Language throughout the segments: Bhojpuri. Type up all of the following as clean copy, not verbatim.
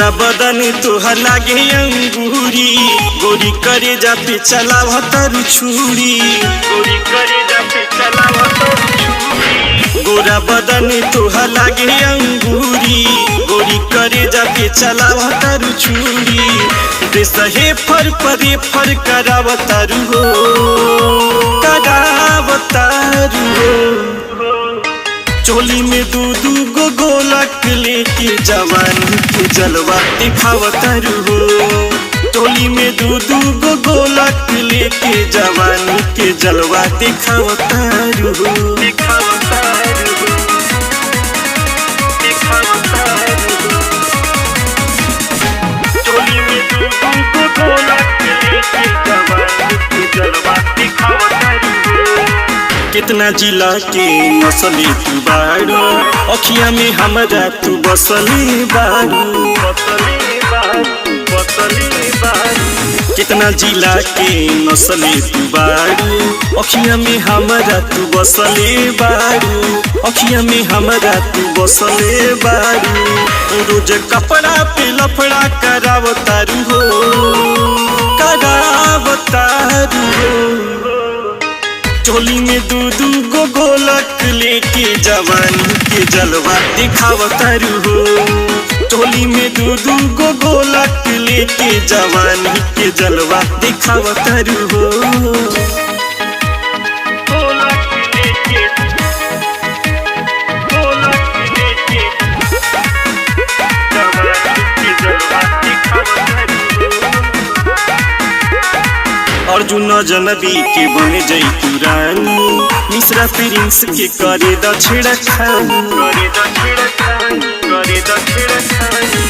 गोरा बदन तोहर लागे अंगूरी, गोरी करे जा पे चलाव तारू छुरी। गोरी करे जा पे चलाव तारू छुरी। गोरा बदन तोहर लागे अंगूरी, गोरी करे जा पे चलाव तारू छुरी। देसहे फर परे फर कराव तारू हो, कराव तारू हो। चोली में दू दू गो गोलक लेके जवानी के जलवा दिखावतारू हो। चोली में दू दू गो गोलक लेके जवानी के जलवा दिखावतारू हो। दिखावतारू हो, दिखावतारू हो। चोली में दू दू गो गोलक लेके जवानी के जलवा दिखावतारू हो। कितना जिला के नसली तू बारू, अखिया में हमरा तू बसली बारू। बसली बारू, बसली बारू। कितना जिला के नसली तू बारू, अखिया में हमरा तू बसले बारू। अखिया में हमरा तू बसले बारू। रोज कपड़ा पे लफड़ा करावतारू हो, करावतारू हो। चोली में दू दू गो गोलक लेके जवानी के जलवा दिखावतारू हो। चोली में दू दू गो गोलक लेके जवानी के जलवा दिखावतारू हो। गोलक लेके, गोलक लेके जवानी के जलवा दिखावतारू हो। अर्जुन जनबी के बन जई तू रानी, मिश्रा प्रिंस के करे दक्षिण खानी। करे दक्षिण खानी, करे दक्षिण खानी।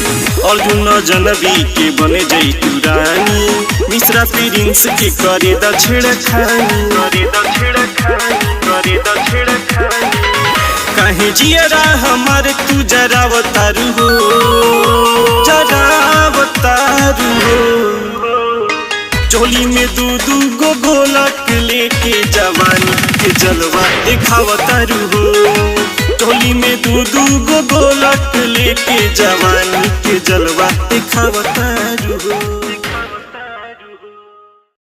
अर्जुन जनबी के बन जई तू रानी, मिश्रा प्रिंस के करे दक्षिण खानी। करे दक्षिण खानी, करे दक्षिण खानी। काहे जियरा हमार तू जरावतारू हो, जरावतारू हो। चोली में दू दू गो गोलक लेके जवानी के जलवा दिखावतारू हो। चोली में दू दू गो गोलक लेके जवानी के जलवा दिखावतारू हो।